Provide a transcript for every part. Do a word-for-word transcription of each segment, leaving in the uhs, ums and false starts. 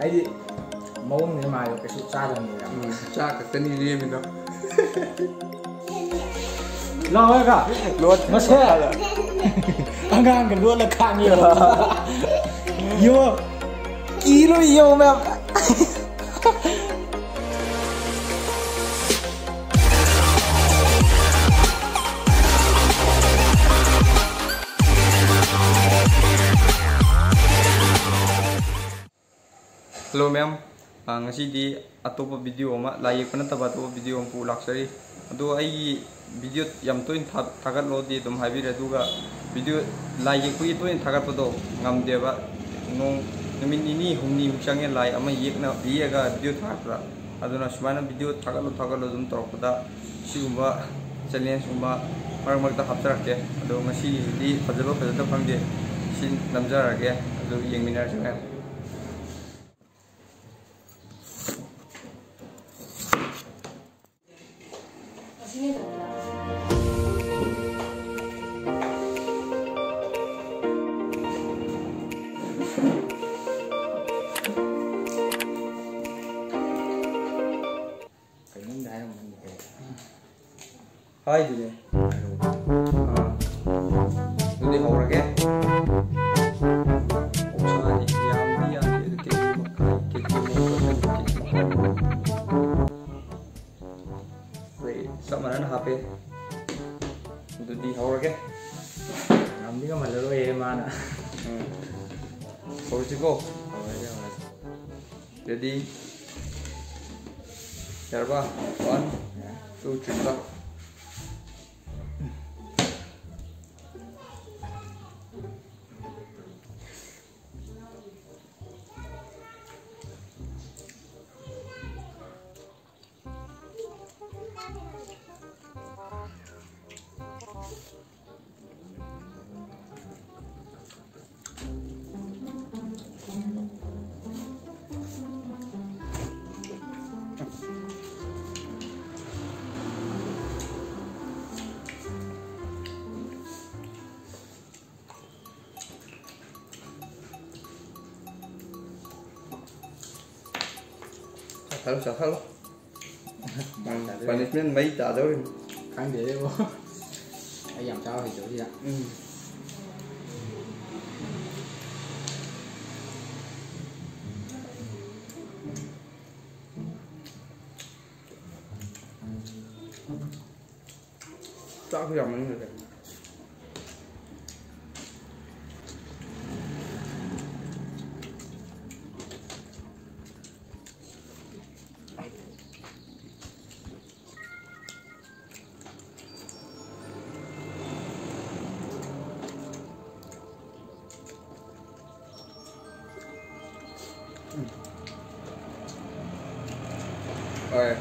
ꯑꯩꯗꯤ ꯃꯑꯣꯡꯅꯦ ꯃꯥꯗꯣ ꯀꯩꯁꯨ ꯆꯥꯗꯕꯅꯦꯕ꯫ ꯎꯝ, ꯆꯥꯛ ꯈꯛꯇꯅꯤ ꯂꯦꯝꯃꯤꯗꯣ꯫ ꯂꯥꯛꯑꯣ ꯀꯥ꯫ ꯂꯣꯠ ꯃꯁꯦ꯫ ꯑꯉꯥꯡꯒ ꯂꯣꯠꯂ ꯈꯥꯡꯉꯦꯕ꯫ ꯌꯣ꯫ ꯀꯤꯔꯣꯏ ꯌꯣ ꯃꯌꯥꯝ꯫ Hello ꯃꯌꯥꯝ, ꯑ, ꯉꯁꯤꯗꯤ ꯑꯇꯣꯞꯄ video ꯑꯃ, ꯂꯥꯏ ꯌꯦꯛꯄ ꯅꯠꯇꯕ ꯑꯇꯣꯞꯄ video ꯑꯃ ꯄꯨ ꯂꯥꯛꯆꯔꯤ꯫ ꯑꯗꯣ ꯑꯩꯒꯤ video ꯌꯥꯝ ꯇꯣꯏꯅ ꯊꯥ-, ꯊꯥꯒꯠꯂꯣꯗꯤ ꯑꯗꯨꯝ ꯍꯥꯏꯕꯤꯔꯦ, ꯑꯗꯨꯒ video ꯂꯥꯏ ꯌꯦꯛꯄꯒꯤ ꯇꯣꯏꯅ ꯊꯥꯒꯠꯄꯗꯣ ꯉꯝꯗꯦꯕ꯫ ꯅꯣꯡ, ꯅꯨꯃꯤꯠ ꯅꯤꯅꯤ ꯍꯨꯝꯅꯤꯃꯨꯛ ꯆꯪꯉꯦ ꯂꯥꯏ ꯑꯃ ꯌꯦꯛꯅ, ꯌꯦꯛꯑꯒ video ꯊꯥꯒꯠꯄꯗ꯫ ꯑꯗꯨꯅ ꯁꯨꯃꯥꯏꯅ video ꯊꯥꯒꯠꯂꯣ ꯊꯥꯒꯠꯂꯣ ꯑꯗꯨꯝ ꯇꯧꯔꯛꯄꯗ ꯁꯤꯒꯨꯝꯕ challengeꯀꯨꯝꯕ ꯃꯔꯛ ꯃꯔꯛꯇ ꯍꯥꯞꯆꯔꯛꯀꯦ꯫ ꯑꯗꯣ ꯉꯁꯤꯒꯤꯗꯤ ꯐꯖꯕ ꯐꯖꯗꯕ ꯈꯪꯗꯦ, ꯁꯤ ꯅꯝꯖꯔꯛꯑꯒꯦ꯫ ꯑꯗꯨ ꯌꯦꯡꯃꯤꯟꯅꯔꯁꯤ ꯃꯌꯥꯝ꯫ ꯀꯩꯅꯣꯝꯗꯤ ꯍꯥꯏꯔꯝꯕꯅꯤ꯫ ꯍꯥꯏꯗꯨꯅꯦ꯫ ꯑꯥ꯫ ꯑꯗꯨꯗꯤ ꯍꯧꯔꯒꯦ꯫ ꯑꯣꯛꯁꯥꯗꯤ ꯌꯥꯝꯗꯤ ꯌꯥꯝꯗꯦ, ꯑꯗꯨ ꯀꯦꯖꯤ ꯃꯈꯥꯏ, ꯀꯦꯖꯤ ꯑꯃ, ꯀꯦꯖꯤ ꯃꯈꯥꯏ꯫ ꯑꯩꯈꯣꯏ ꯆꯞ ꯃꯥꯟꯅꯅ ꯍꯥꯞꯄꯦ꯫ ꯑꯗꯨꯗꯤ ꯍꯧꯔꯒꯦ꯫ ꯉꯝꯗꯤ ꯉꯝꯍꯜꯂꯔꯣꯏꯌꯦ ꯃꯥꯅ꯫ ꯎꯝ꯫ ꯍꯧꯔꯁꯤꯀꯣ꯫ ꯍꯧꯔꯁꯤ, ꯍꯧꯔꯁꯤ꯫ Ready? ꯌꯥꯔꯕ? One, two, three, go. ꯆꯥꯊꯠꯂꯣ, ꯆꯥꯊꯠꯂꯣ꯫ ꯎꯝ, ꯆꯥꯊꯠꯂꯦ꯫ Punishment ꯃꯩ ꯇꯥꯗꯧꯔꯤꯅꯤ꯫ ꯈꯪꯗꯦꯗ ꯏꯕꯣ꯫ ꯑꯩ ꯌꯥꯝ ꯆꯥꯕ ꯍꯩꯇꯕꯁꯤꯗ꯫ ꯎꯝ꯫ ꯆꯥꯛꯁꯨ ꯌꯥꯝ ꯃꯅꯤꯡ ꯂꯩꯔꯦ꯫ ꯍꯣꯏ꯫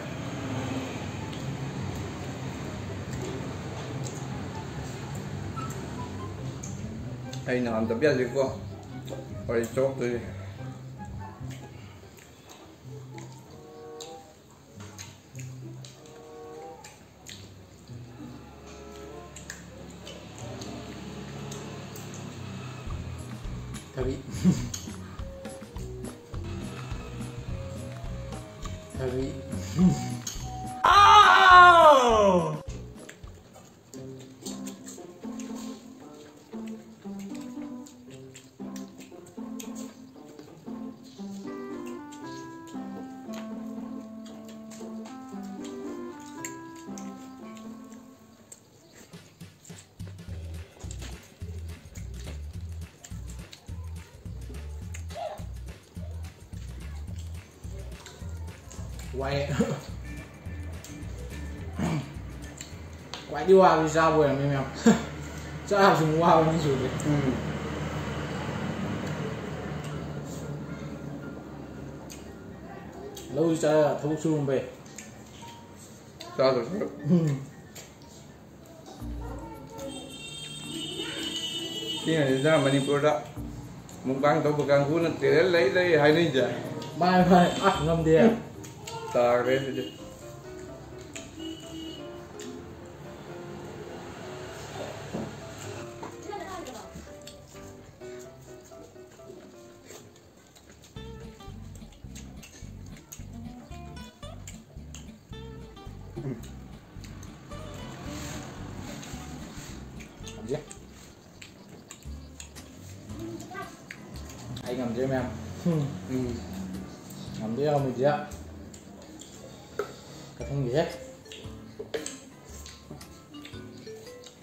ꯑꯩ ꯅꯍꯥꯟ ꯇꯞ ꯌꯥꯗꯦꯀꯣ꯫ ꯍꯣꯏ, ꯆꯣꯞꯇꯣꯏꯅꯦ꯫ ꯊꯕꯤ꯫ ꯊꯕꯤ꯫ ꯑꯥꯎ! ꯋꯥꯏ꯫ ꯈ꯭ꯋꯥꯏꯗꯒꯤ ꯋꯥꯕꯁꯤ ꯆꯥꯕ ꯑꯣꯏꯔꯝꯅꯤ ꯃꯌꯥꯝ꯫ ꯆꯥꯕꯁꯨ ꯑꯃꯨꯛ ꯋꯥꯕ ꯑꯅꯤꯁꯨꯕꯅꯤ꯫ ꯎꯝ꯫ ꯂꯧꯁꯨ ꯆꯠꯂꯒ ꯊꯕꯛ ꯁꯨꯔꯨꯝꯕꯩ꯫ ꯆꯥꯗ꯭ꯔꯁꯨ꯫ ꯎꯝ꯫ ꯁꯤꯅꯅꯤꯗꯅ ꯃꯅꯤꯄꯨꯔꯗ mukbang ꯇꯧꯕ ꯀꯥꯡꯕꯨꯅ talent ꯂꯩ ꯂꯩ ꯍꯥꯏꯅꯩꯁꯦ꯫ ꯃꯥꯅꯦ, ꯃꯥꯅꯦ꯫ ꯑꯁ, ꯉꯝꯗꯦ꯫ ꯇꯥꯈ꯭ꯔꯦ ꯑꯗꯨꯗꯤ꯫ ꯎꯝ꯫ ꯍꯧꯖꯤꯛ ꯑꯩ ꯉꯝꯗ꯭ꯔꯦ ꯃꯌꯥꯝ꯫ ꯎꯝ꯫ ꯎꯝ꯫ ꯉꯝꯗ꯭ꯔꯦ, ꯉꯝꯃꯣꯏꯗ꯭ꯔꯤꯔꯥ꯫ ꯀꯛꯊꯠꯈꯤꯒꯦ꯫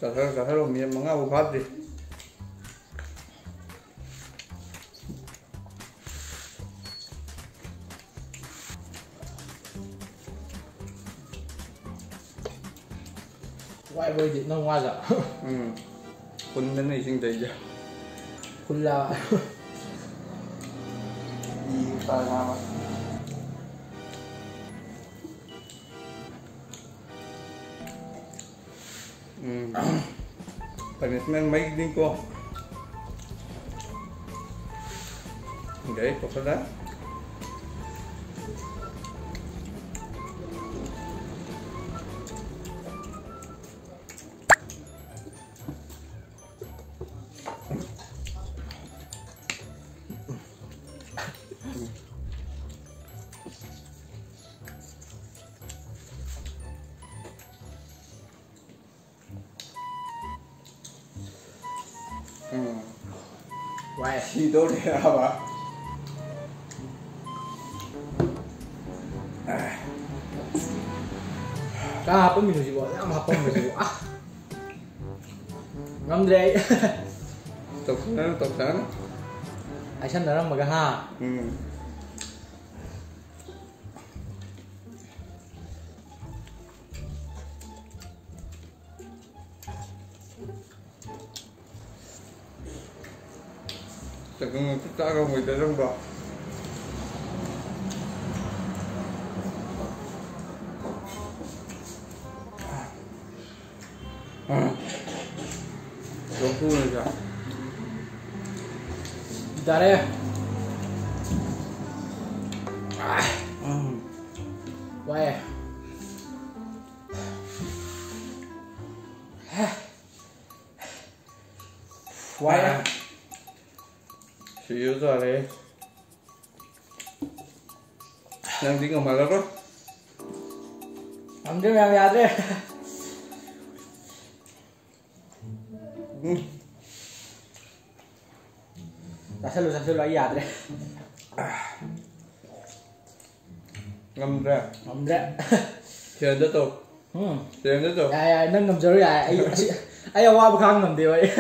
ꯆꯥꯊꯔꯣ, ꯆꯥꯊꯔꯣ, ꯃꯤꯅꯤꯠ ꯃꯉꯥꯐꯥꯎ ꯐꯥꯗ꯭ꯔꯤ꯫ ꯋꯥꯏꯕ ꯑꯣꯏꯗꯤ ꯅꯪ ꯋꯥꯖ꯫ ꯎꯝ꯫ ꯈꯨꯟꯗꯅ ꯏꯁꯤꯡ ꯇꯩꯖ꯫ ꯈꯨꯜꯂꯥ꯫ ꯏ ꯀꯥ ꯉꯥ꯫ ꯎꯝ꯫ Punishment ꯃꯩꯅꯤꯀꯣ꯫ ꯒꯥꯔꯤ ꯄꯨꯈꯠꯂꯦ꯫ ꯎꯝ꯫ ꯋꯥꯏ꯫ ꯁꯤꯗꯧꯔꯦ ꯍꯥꯏꯕ꯫ ꯀꯥ ꯍꯥꯞꯄꯝꯃꯤꯅꯣ ꯁꯤꯕꯣ? ꯌꯥꯝ ꯍꯥꯞꯄꯝꯃꯦ ꯁꯤꯕꯣ꯫ ꯑꯥ! ꯉꯝꯗ꯭ꯔꯦ ꯑꯩ꯫ ꯇꯧꯁꯟꯅꯔꯨ, ꯇꯧꯁꯟꯅꯔꯨ꯫ ꯍꯥꯏꯁꯟꯅꯔꯝꯃꯒ ꯍꯥ? ꯎꯝ꯫ ꯆꯒꯪ ꯑꯝꯇ ꯆꯥ ꯉꯝꯃꯣꯏꯗ ꯅꯪꯕꯣ꯫ ꯎꯝ꯫ ꯂꯧꯊꯣꯛꯎꯔꯁꯦ꯫ ꯌꯥꯔꯦ꯫ ꯎꯝ꯫ ꯋꯥꯏꯌꯦ꯫ ꯋꯥꯏ꯫ ꯁꯤꯁꯨ ꯇꯥꯔꯦ꯫ ꯅꯪꯗꯤ ꯉꯝꯍꯜꯂꯔꯣꯏ꯫ ꯉꯝꯗ꯭ꯔꯦ ꯃꯌꯥꯝ, ꯌꯥꯗ꯭ꯔꯦ꯫ ꯎꯝ꯫ ꯆꯥꯁꯜꯂꯨ, ꯆꯥꯁꯜꯂꯨ, ꯑꯩ ꯌꯥꯗ꯭ꯔꯦ꯫ ꯉꯝꯗ꯭ꯔꯦ꯫ ꯉꯝꯗ꯭ꯔꯦ꯫ ꯁꯦꯟꯗ ꯇꯧ꯫ ꯎꯝ꯫ ꯁꯦꯟꯗ ꯇꯧ꯫ ꯌꯥꯔꯦ, ꯌꯥꯔꯦ, ꯅꯪ ꯉꯝꯖꯔꯣ, ꯌꯥꯔꯦ꯫ ꯑꯩ, ꯑꯁꯤ, ꯑꯩ ꯑꯋꯥꯕ ꯈꯥꯡ ꯉꯝꯗꯦꯕ ꯑꯩ꯫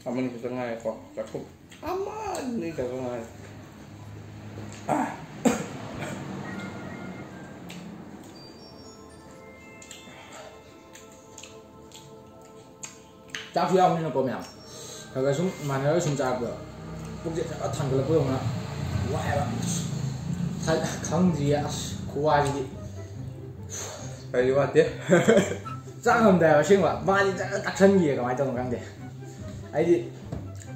ꯑꯃꯅꯤ ꯈꯛꯇ ꯉꯥꯏꯔꯦꯀꯣ꯫ ꯆꯥꯛꯈꯨꯝ ꯑꯃ ꯑꯅꯤ ꯈꯛꯇ ꯉꯥꯏꯔꯦ꯫ ꯑꯥ꯫ ꯆꯥꯛꯁꯨ ꯌꯥꯎꯕꯅꯤꯅꯀꯣ ꯃꯌꯥꯝ, ꯈꯔ ꯈꯔ ꯁꯨꯝ ꯃꯥꯟꯅꯔꯒ ꯁꯨꯝ ꯆꯥꯔꯛꯄꯗꯣ ꯄꯨꯛꯁꯦ ꯖꯔ ꯊꯥꯡꯒꯠꯂꯛꯄꯗꯧꯅ ꯋꯥꯏꯑꯦꯕ꯫ ꯈꯪꯗ꯭ꯔꯤꯌꯦ ꯑꯁ ꯈꯨꯋꯥꯁꯤꯗꯤ꯫ ꯑꯩꯗꯤ ꯋꯥꯠꯇꯦ꯫ ꯆꯥ ꯉꯝꯗꯦ ꯍꯥꯏꯕ ꯑꯁꯦꯡꯕ꯫ ꯃꯥꯗꯤ ꯖꯔ ꯇꯛꯁꯟꯈꯤꯌꯦ ꯀꯃꯥꯏꯅ ꯇꯧꯅꯣ ꯈꯪꯗꯦ꯫ ꯑꯩꯗꯤ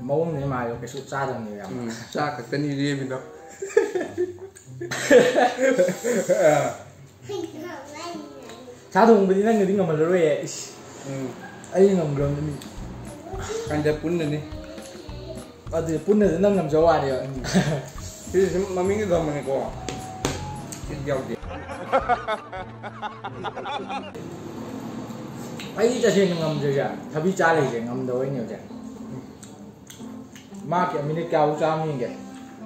ꯃꯑꯣꯡꯅꯦ ꯃꯥꯗꯣ ꯀꯩꯁꯨ ꯆꯥꯗꯕꯅꯦꯕ ꯌꯥꯝ꯫ ꯎꯝ, ꯆꯥ ꯈꯛꯇꯅꯤ ꯂꯦꯝꯃꯤꯗꯣ꯫ ꯁꯥ ꯊꯣꯡꯕꯗꯤ ꯅꯪꯅꯗꯤ ꯉꯝꯍꯜꯂꯔꯣꯏꯌꯦ꯫ ꯏꯁ꯫ ꯎꯝ꯫ ꯑꯩ ꯉꯝꯈ꯭ꯔꯕꯅꯤ꯫ ꯍꯟꯗꯛ ꯄꯨꯟꯅꯅꯤ꯫ ꯑꯗꯨꯗꯤ ꯄꯨꯟꯅꯗꯤ ꯅꯪ ꯉꯝꯖꯧ ꯋꯥꯅꯦꯕ꯫ ꯎꯝ꯫ ꯁꯤꯁꯦ ꯁꯨꯝ ꯃꯃꯤꯡꯒꯤ ꯊꯝꯕꯅꯤꯀꯣ꯫ ꯁꯤꯗꯤ ꯌꯥꯎꯗꯦ꯫ ꯑꯩꯗꯤ ꯇꯁꯦꯡꯅ ꯉꯝꯗ꯭ꯔꯤꯁꯦ ꯊꯕꯤ ꯆꯥ ꯂꯩꯁꯦ ꯉꯝꯗꯕꯩꯅꯦ ꯍꯧꯖꯤꯛ꯫ ꯃꯥ ꯀꯌꯥ, ꯃꯤꯅꯤꯠ ꯀꯌꯥꯐꯧ ꯆꯥꯕ ꯌꯦꯡꯒꯦ꯫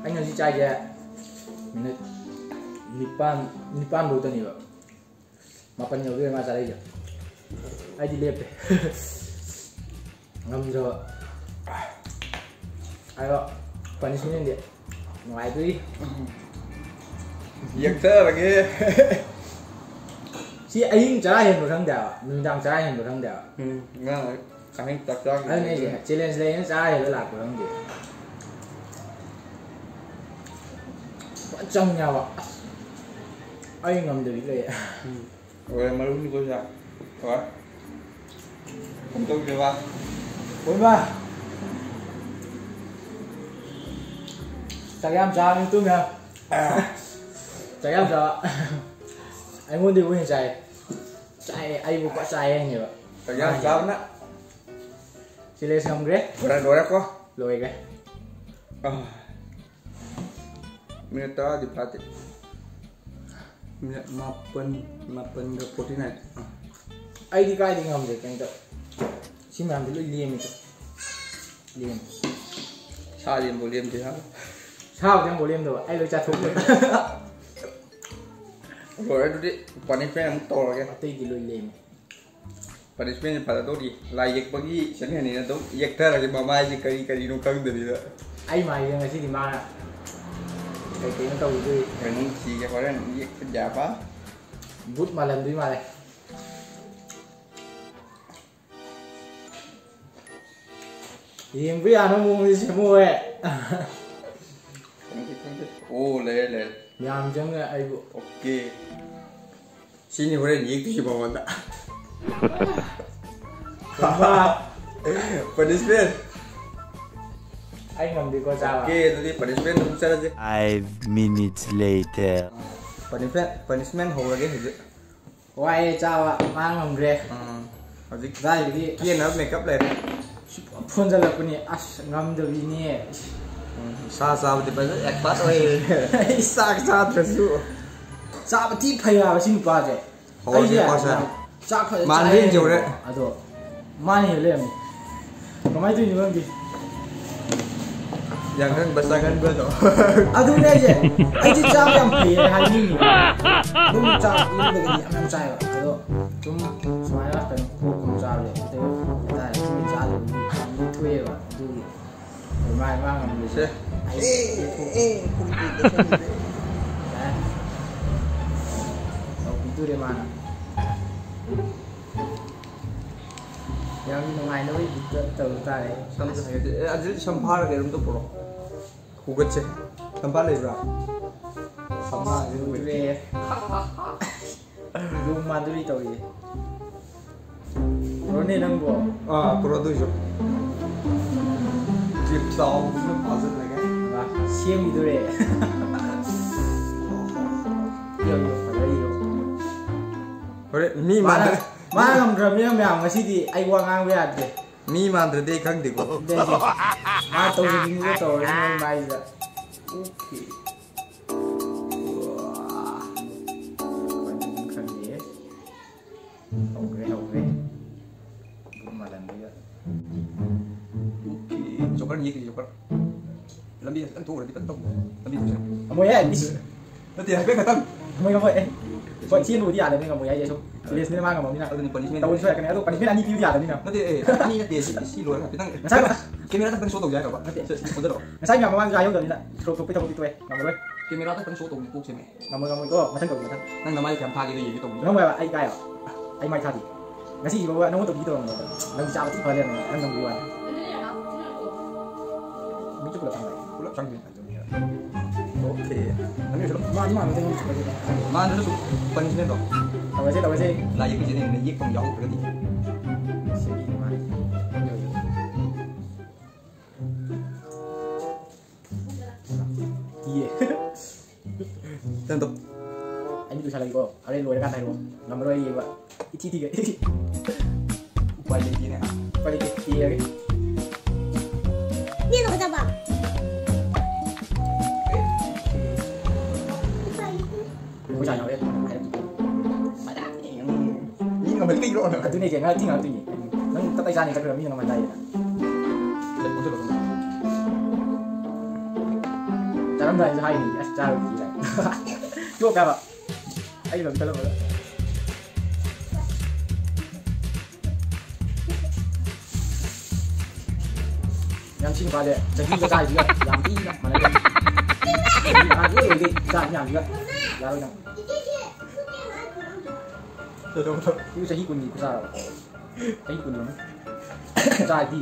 ꯑꯩꯅ ꯍꯧꯖꯤꯛ ꯆꯥꯏꯁꯦ ꯃꯤꯅꯤꯠ ꯅꯤꯄꯥꯟ, ꯅꯤꯄꯥꯟ ꯐꯧꯇꯅꯦꯕ꯫ ꯃꯥꯄꯟ ꯌꯧꯗꯣꯏꯔꯦ ꯃꯥ ꯆꯥꯔꯛꯏꯁꯦ꯫ ꯑꯩꯗꯤ ꯂꯦꯞꯄꯦ꯫ ꯉꯝꯗ꯭ꯔꯕ꯫ ꯑꯗꯣ punishment ꯗꯤ ꯅꯨꯡꯉꯥꯏꯗꯣꯔꯤ꯫ ꯌꯦꯛꯊꯔꯒꯦ꯫ ꯁꯤ ꯑꯍꯤꯡ ꯆꯔꯥ ꯍꯦꯟꯕ ꯈꯪꯗꯦ ꯍꯥꯏꯕ, ꯅꯨꯃꯤꯗꯥꯡ ꯆꯔꯥ ꯍꯦꯟꯕ ꯈꯪꯗꯦ ꯍꯥꯏꯕ꯫ ꯎꯝ, ꯉꯔꯥꯡ ꯑꯍꯤꯡ ꯆꯥꯛ ꯆꯥꯈꯤꯕꯅꯦ꯫ ꯑꯗꯨꯅꯦ ꯑꯩꯁꯦ, challenge ꯂꯩꯅ ꯆꯥꯔ ꯍꯦꯟꯕ ꯂꯥꯛꯄ ꯈꯪꯗꯦ꯫ ꯐꯖꯅ ꯆꯪꯉꯦ ꯍꯥꯏꯕ꯫ ꯑꯁ, ꯑꯩ ꯉꯝꯗꯕꯤ ꯂꯩ꯫ ꯎꯝ꯫ ꯂꯣꯏꯔꯦ, ꯃꯔꯨꯝꯅꯤꯀꯣ ꯁꯤꯗ꯫ ꯍꯣꯏ꯫ ꯀꯩꯅꯣ ꯇꯧꯁꯦꯕ꯫ ꯍꯣꯏꯕ꯫ ꯆꯥꯛ ꯌꯥꯝ ꯆꯥꯕꯅꯤ ꯇꯨꯝꯃꯦ꯫ ꯆꯥꯛ ꯌꯥꯝ ꯆꯥꯕ꯫ ꯑꯩꯉꯣꯟꯗꯩꯕꯨ ꯍꯦꯟꯅ ꯆꯥꯏ꯫ ꯆꯥꯏ, ꯑꯩꯕꯨ ꯄꯨꯔꯥ ꯆꯥꯏ ꯍꯥꯏꯅꯦꯕ꯫ ꯆꯥꯛ ꯌꯥꯝ ꯆꯥꯕꯅ꯫ Challenge ꯉꯝꯈ꯭ꯔꯦ꯫ ꯂꯣꯏꯔꯦ, ꯂꯣꯏꯔꯦꯀꯣ꯫ ꯂꯣꯏꯈ꯭ꯔꯦ꯫ ꯑꯥ꯫ ꯃꯤꯅꯤꯠ ꯇꯔꯥꯗꯤ ꯐꯥꯗꯦ꯫ ꯃꯤꯅꯠ ꯃꯥꯄꯟ, ꯃꯥꯄꯟꯒ forty nine꯫ ꯑꯩꯗꯤ ꯀꯥꯏꯗꯤ ꯉꯝꯗꯦ ꯀꯩꯝꯇ꯫ ꯁꯤ ꯃꯌꯥꯝꯗꯤ ꯂꯣꯏ ꯂꯦꯝꯃꯤꯗ꯫ ꯂꯦꯝꯃꯤ꯫ ꯁꯥ ꯂꯦꯝꯕꯨ ꯂꯦꯝꯗꯦ ꯍꯥ꯫ ꯁꯥꯕꯨꯗꯤ ꯑꯃꯨꯛ ꯂꯦꯝꯗꯕ, ꯑꯩ ꯂꯣꯏ ꯆꯥꯊꯣꯛꯈ꯭ꯔꯦ꯫ ꯂꯣꯏꯔꯦ, ꯑꯗꯨꯗꯤ punishment ꯑꯃꯨꯛ ꯇꯧꯔꯒꯦ꯫ ꯑꯇꯩꯗꯤ ꯂꯣꯏ ꯂꯦꯝꯃꯤ꯫ Punishment ꯐꯖꯗꯧꯔꯤ꯫ ꯂꯥꯏ ꯌꯦꯛꯄꯒꯤ ꯁꯦꯀꯦꯟ ꯍꯦꯟꯅꯤꯅ ꯑꯗꯨꯝ ꯌꯦꯛꯊꯔꯒꯦ, ꯃꯃꯥꯏꯁꯦ ꯀꯔꯤ ꯀꯔꯤꯅꯣ ꯈꯪꯗꯕꯤꯗ꯫ ꯑꯩ ꯃꯥꯏꯁꯦ ꯉꯁꯤꯗꯤ ꯃꯥꯅ ꯀꯩ ꯀꯩꯅꯣ ꯇꯧꯈꯤꯗꯣꯏ꯫ ꯀꯩꯅꯣ ꯊꯤꯒꯦ ꯍꯣꯔꯦꯟ ꯌꯦꯛꯄ ꯌꯥꯕ꯫ ꯕꯨꯠ ꯃꯥꯜꯍꯟꯗꯣꯏ ꯃꯥꯜꯂꯦ꯫ ꯌꯦꯡꯕ ꯌꯥꯅꯕ ꯃꯑꯣꯡꯗꯤ ꯁꯦꯝꯃꯛꯑꯣꯍꯦ꯫ ꯈꯪꯗꯦ, ꯈꯪꯗꯦ꯫ ꯑꯣ, ꯂꯩꯔꯦ, ꯂꯩꯔꯦ꯫ ꯌꯥꯝ ꯆꯪꯉꯦ ꯑꯩꯕꯨ꯫ Okay꯫ ꯁꯤꯅꯤ ꯍꯣꯔꯦꯟ ꯌꯦꯛꯇꯣꯏꯁꯤ ꯃꯉꯣꯟꯗ꯫ ꯈꯨꯝꯕ꯫ Punishment꯫ ꯑꯩ ꯉꯝꯗꯦꯀꯣ ꯆꯥꯕ꯫ Okay, ꯑꯗꯨꯗꯤ punishment ꯑꯗꯨꯝ ꯆꯠꯂꯁꯦ꯫ Five minutes later. Punishment, punishment ꯍꯧꯔꯒꯦ ꯍꯧꯖꯤꯛ꯫ ꯋꯥꯏꯌꯦ ꯆꯥꯕ, ꯃꯥ ꯉꯝꯈ꯭ꯔꯦ꯫ ꯎꯝ, ꯍꯧꯖꯤꯛ ꯀꯗꯥꯏꯗꯒꯤ ꯀꯦꯅꯕ makeup ꯂꯩꯔꯦ꯫ ꯐꯣꯟꯖꯜꯂꯛꯄꯅꯤ, ꯑꯁ, ꯉꯝꯗꯕꯤꯅꯦ꯫ ꯎꯝ, ꯁꯥ ꯆꯥꯕꯗꯤ ꯐꯖꯅ expert ꯑꯣꯏꯔꯦ꯫ ꯑꯩ ꯆꯥꯛ ꯆꯥꯗ꯭ꯔꯁꯨ꯫ ꯆꯥꯕ ꯊꯤ ꯐꯩ ꯍꯥꯏꯕ ꯁꯤ ꯅꯨꯄꯥꯁꯦ꯫ ꯍꯧꯔꯁꯤ ꯑꯩꯁꯦ ꯅꯨꯄꯥꯁꯦ꯫ ꯌꯥꯝ ꯆꯥꯛ ꯐꯖꯅ ꯃꯥꯟꯕꯤ ꯆꯥꯏꯌꯦ꯫ ꯌꯧꯔꯦ꯫ ꯑꯗꯣ ꯃꯥꯅ ꯍꯦꯜ ꯂꯩꯔꯝꯃꯤ꯫ ꯀꯃꯥꯏꯅ ꯇꯧꯔꯤꯅꯣ ꯈꯪꯗꯦ꯫ ꯌꯥꯡꯒꯪꯕ ꯆꯥꯒꯟꯕꯗꯣ꯫ ꯑꯗꯨꯅꯦ ꯑꯩꯁꯦ, ꯑꯩꯗꯤ ꯆꯥꯕ ꯌꯥꯝ ꯐꯩꯌꯦ ꯍꯥꯏꯅꯤꯡꯉꯤ꯫ ꯑꯗꯨꯝ ꯆꯥꯛ ꯌꯨꯝꯗꯒꯗꯤ ꯌꯥꯝ ꯌꯥꯝ ꯆꯥꯏꯕ꯫ ꯑꯗꯣ ꯁꯨꯝ ꯁꯨꯃꯥꯏꯅ ꯀꯩꯅꯣ ꯄꯣꯛꯀꯨꯝꯕ ꯆꯥꯕꯁꯦ, ꯑꯗꯨ ꯍꯥꯏꯇꯥꯔꯦ, ꯁꯨꯝ ꯆꯥꯗꯕꯒꯤ ꯊꯣꯛꯑꯦꯕ꯫ ꯑꯗꯨꯒꯤ ꯃꯥꯏ ꯃꯥ ꯉꯝꯗ꯭ꯔꯤꯁꯦ꯫ ꯁꯦ꯫ ꯑꯩ ꯑꯦ, ꯑꯦ, ꯀꯨꯝ ꯀꯨꯝ ꯆꯠꯁꯟꯕꯤꯗꯦ꯫ ꯌꯥꯔꯦ꯫ ꯇꯧꯕꯤꯗꯨꯔꯦ ꯃꯥꯅ꯫ ꯌꯥꯝ ꯅꯨꯡꯉꯥꯏꯅꯕꯒꯤ ꯕꯤꯠꯇ ꯇꯧ ꯇꯥꯔꯦ꯫ ꯁꯝꯁꯦ ꯍꯥꯏꯒꯠꯁꯦ꯫ ꯑꯦ, ꯑꯗꯨꯗꯤ ꯁꯝꯐꯥꯔ ꯀꯩꯅꯣꯝꯇ ꯄꯨꯔꯛꯑꯣ꯫ ꯍꯨꯒꯠꯁꯦ꯫ ꯁꯝꯐꯥ ꯂꯩꯕ꯭ꯔꯥ? ꯁꯝꯐꯥ ꯑꯗꯨ ꯎꯗ꯭ꯔꯦ꯫ ꯂꯨ ꯃꯥꯗꯨꯔꯤ ꯇꯧꯔꯤꯌꯦ꯫ ꯄꯨꯔꯛꯑꯣꯅꯦ ꯅꯪꯕꯣ꯫ ꯑꯥ, ꯄꯨꯔꯛꯑꯣ ꯑꯗꯨꯏꯁꯨ꯫ ꯀ꯭ꯂꯤꯞ ꯆꯥꯎꯕꯗꯨꯅ ꯐꯥꯖꯤꯜꯂꯒ꯫ ꯃꯥ ꯁꯦꯝꯈꯤꯗꯣꯔꯦ꯫ ꯌꯣ, ꯌꯣ, ꯐꯖꯔꯤ, ꯌꯣ꯫ ꯍꯣꯔꯦꯟ ꯃꯤ ꯃꯥꯅ, ꯃꯥꯟꯗ-, ꯃꯥꯅ ꯉꯝꯗ꯭ꯔꯕꯅꯤꯅ ꯃꯌꯥꯝ ꯉꯁꯤꯗꯤ ꯑꯩ ꯋꯥ ꯉꯥꯡꯕ ꯌꯥꯗ꯭ꯔꯦ꯫ ꯃꯤ ꯃꯥꯟꯗ꯭ꯔꯗꯤ ꯑꯩ ꯈꯪꯗꯦꯀꯣ꯫ ꯑꯗꯨꯗꯩꯗꯤ ꯃꯥ ꯇꯧꯖꯅꯤꯡꯕꯗꯣ ꯇꯧꯔꯁꯅꯨ ꯑꯩ ꯃꯥꯏꯁꯤꯗ꯫ Okay꯫ ꯌꯦꯛꯇꯣꯏꯁꯦ ꯈꯔ ꯂꯝꯕꯤ ꯈꯤꯇꯪ ꯊꯣꯛꯎꯔꯗꯤ ꯐꯖꯅ ꯇꯧꯕ꯫ ꯂꯝꯕꯤ ꯊꯣꯛꯁꯤꯔ? ꯉꯝꯃꯣꯏꯍꯦ, ꯏꯁ꯫ ꯅꯠꯇꯦ, ꯍꯥꯏꯐꯦꯠ ꯈꯛꯇꯪ꯫ ꯉꯝꯃꯣꯏ, ꯉꯝꯃꯣꯏ꯫ ꯑꯦ, ꯍꯣꯏ, ꯆꯦꯟꯕꯕꯨꯗꯤ ꯌꯥꯗꯕꯅꯤ, ꯉꯝꯃꯣꯏ ꯍꯥꯏꯁꯦ ꯁꯨꯝ꯫ ꯁꯤꯔꯤꯌꯁꯅꯤꯅ ꯃꯥ ꯉꯝꯃꯕꯅꯤꯅ꯫ ꯑꯗꯨꯅꯤ, ꯄꯅꯤꯁꯃꯦꯟ ꯇꯧꯕꯗꯤ ꯁꯣꯏꯔꯛꯀꯅꯤ꯫ ꯑꯗꯣ ꯄꯅꯤꯁꯃꯦꯟ ꯑꯅꯤ ꯄꯤꯕꯗꯤ ꯌꯥꯗꯕꯅꯤꯅ꯫ ꯅꯠꯇꯦ, ꯑꯦ, ꯑꯅꯤ ꯅꯠꯇꯦ, ꯁꯤ, ꯁꯤ ꯂꯣꯏꯔꯒ ꯈꯤꯇꯪ꯫ ꯉꯁꯥꯏ ꯀꯦꯃꯦꯔꯥꯗ ꯈꯤꯇꯪ ꯁꯣ ꯇꯧꯁꯦ ꯍꯥꯏꯔꯕ? ꯅꯠꯇꯦ꯫ ꯁꯤ, ꯁꯤ, ꯑꯣꯟꯊꯣꯔꯛꯑꯣ꯫ ꯉꯁꯥꯏ ꯃꯌꯥꯝ ꯃꯃꯥꯡꯁꯨ ꯍꯥꯏꯍꯧꯗꯕꯅꯤꯅ ꯁꯣ ꯊꯣꯛꯄꯩ ꯊꯕꯛꯇꯤ ꯇꯣꯛꯑꯦ, ꯉꯝꯃꯔꯣꯏ꯫ ꯀꯦꯃꯦꯔꯥꯗ ꯈꯤꯇꯪ ꯁꯣ ꯇꯧꯕꯅꯤ, ꯀꯣꯛ ꯁꯦꯝꯃꯦ꯫ ꯉꯝꯃꯣꯏ, ꯉꯝꯃꯣꯏꯀꯣ, ꯃꯊꯪ ꯇꯧꯁꯤ, ꯃꯊꯪ꯫ ꯅꯪ ꯅꯃꯥꯏ ꯀꯌꯥꯝ ꯊꯥꯒꯦꯗꯣ ꯌꯦꯡꯒꯦ ꯇꯧꯕꯅꯤ꯫ ꯉꯝꯃꯣꯏꯕ, ꯑꯩ ꯏꯀꯥꯏꯕ꯫ ꯑꯩ ꯃꯥꯏ ꯊꯥꯗꯦ꯫ ꯉꯁꯤ ꯐꯥꯎꯕ ꯅꯪꯉꯣꯟꯗ ꯇꯧꯕꯤꯒꯦ ꯇꯧꯔꯝꯕꯅꯦ꯫ ꯅꯪ ꯆꯥꯕ ꯊꯤ ꯐ ꯂꯩꯔꯝꯃꯦ, ꯅꯪ ꯅꯪꯕꯨ ꯋꯥꯅꯤ꯫ ꯃꯤꯠꯁꯨ ꯄꯨꯂꯞ ꯆꯪꯉꯦ꯫ ꯄꯨꯂꯞ ꯆꯪꯗꯣꯏꯅꯤ꯫ ꯑꯣꯀꯦ꯫ ꯅꯪꯒꯤꯁꯨ ꯃꯥꯗꯤ ꯃꯥꯟꯕꯗ ꯑꯩꯉꯣꯟꯗꯁꯨ ꯐꯖꯩ꯫ ꯃꯥꯟꯗ꯭ꯔꯁꯨ ꯄꯅꯤꯁꯃꯦꯟꯗꯣ꯫ ꯇꯧꯔꯁꯦ, ꯇꯧꯔꯁꯦ꯫ ꯂꯥꯏ ꯌꯦꯛꯄꯁꯦ ꯅꯪꯅ ꯌꯦꯛꯄ ꯑꯃ ꯌꯥꯎꯍꯧꯗ꯭ꯔꯒꯗꯤ꯫ ꯁꯦꯝꯕꯤꯅꯤ ꯃꯥꯅꯤ꯫ ꯏꯌꯦ꯫ ꯅꯪꯗꯣ꯫ ꯑꯩ ꯃꯤꯠ ꯎꯏꯁꯜꯂꯒꯦꯀꯣ꯫ ꯍꯣꯔꯦꯟ ꯂꯣꯏꯔꯀꯥꯟꯗ ꯍꯥꯏꯔꯛꯑꯣ꯫ ꯉꯝꯃꯔꯣꯏ ꯌꯦꯡꯕ꯫ ꯏꯊꯤ ꯊꯤꯒꯩ꯫ ꯎꯄꯥꯏ ꯂꯩꯇꯦꯅꯦ꯫ ꯎꯄꯥꯏ ꯂꯩꯇꯦ꯫ ꯌꯦꯡꯉꯒꯦ꯫ ꯌꯦꯡꯉꯣ, ꯐꯖꯕ꯫ ꯑꯩꯈꯣꯏ ꯁꯥꯏ ꯌꯥꯎꯔꯦ꯫ ꯍꯥꯏꯔꯛꯀꯦ꯫ ꯃꯤ ꯉꯝꯍꯟꯕꯩꯔꯣ? ꯑꯗꯨꯅꯦ, ꯆꯦ, ꯉꯥꯏꯍꯥꯛ ꯊꯤ ꯉꯥꯏꯍꯥꯛ ꯊꯤꯅꯤ꯫ ꯅꯪ ꯇꯞ ꯇꯥꯏ ꯆꯥꯅꯤ ꯈꯟꯕ꯭ꯔꯥ? ꯃꯤꯅ ꯉꯝꯍꯟ ꯇꯥꯏꯌꯦꯅ꯫ ꯆꯥꯔꯝꯗꯥꯏꯁꯨ ꯍꯥꯏꯅꯤ, "ꯑꯁ, ꯆꯥꯔꯨꯈꯤꯒꯦ" ꯀꯥꯏꯅ꯫ ꯆꯣꯞꯄꯦ ꯍꯥꯏꯕ꯫ ꯑꯩ ꯑꯗꯨꯝ ꯈꯜꯂꯝꯃꯒ꯫ ꯌꯥꯝ ꯊꯤ ꯅꯨꯄꯥꯁꯦ ꯆꯍꯤꯒ ꯆꯥꯔꯤꯁꯤꯒ ꯌꯥꯝ ꯊꯤꯅ ꯃꯥꯟꯅꯗꯦ꯫ ꯆꯍꯤ ꯃꯉꯥꯒꯤ ꯑꯣꯏꯔꯗꯤ ꯆꯥꯔꯤ ꯃꯌꯥꯝꯁꯤꯒ ꯌꯥꯔꯣꯏ ꯅꯪ꯫ ꯀꯩꯗꯧꯕꯅꯣ? ꯏꯕꯨ ꯆꯍꯤ ꯀꯨꯟꯒꯤ ꯈꯨꯆꯥꯔꯕ? ꯆꯍꯤ ꯀꯨꯟ ꯌꯧꯔꯝꯃꯅꯤ꯫ ꯆꯥꯔꯗꯤ